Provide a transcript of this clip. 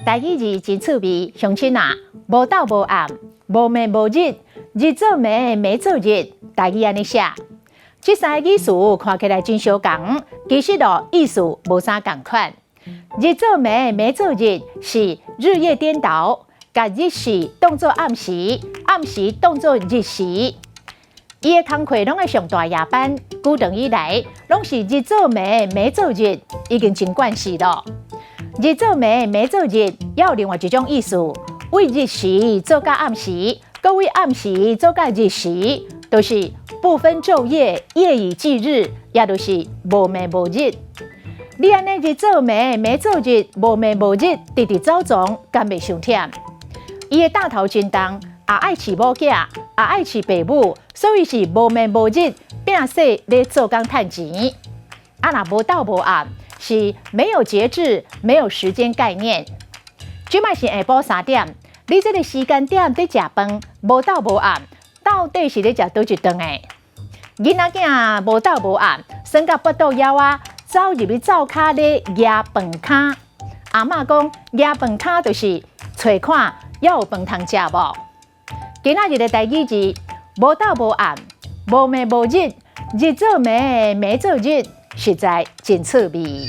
台語字真趣味，鄉親啊，無晝無暗，無暝無日，日做暝，暝做日，台語按呢寫。這三个語詞看起來真相仝，其實哦意思無啥仝款。日做暝，暝做日是日夜顛倒，共日時當做暗時，暗時當做日時。伊的工課攏愛上大夜班，久長以來攏是日做暝，暝做日，已經真慣勢囉。日做暝，暝做日，猶有另外一種意思，為日時做到暗時，閣為暗時做到日時，就是不分晝夜，夜以繼日，也就是無暝無日。你按呢日做暝，暝做日，無暝無日，直直走傱，敢袂傷忝？伊的擔頭真重，也愛飼某囝，也愛飼爸母，所以是無暝無日，拚勢咧做工趁錢。啊，若無晝無暗，是沒有節制，沒有時間概念。這擺是下晡3點，你這个時間點佇食飯，無晝無暗，到底是咧食佗一頓的？囡仔囝無晝無暗，耍甲腹肚枵仔，走入去灶跤咧蜈飯跤。阿嬤講蜈飯跤就是揣看猶有飯通食無？今仔日的台語字，無晝無暗，無暝無日，日做暝，暝做日，實在真趣味。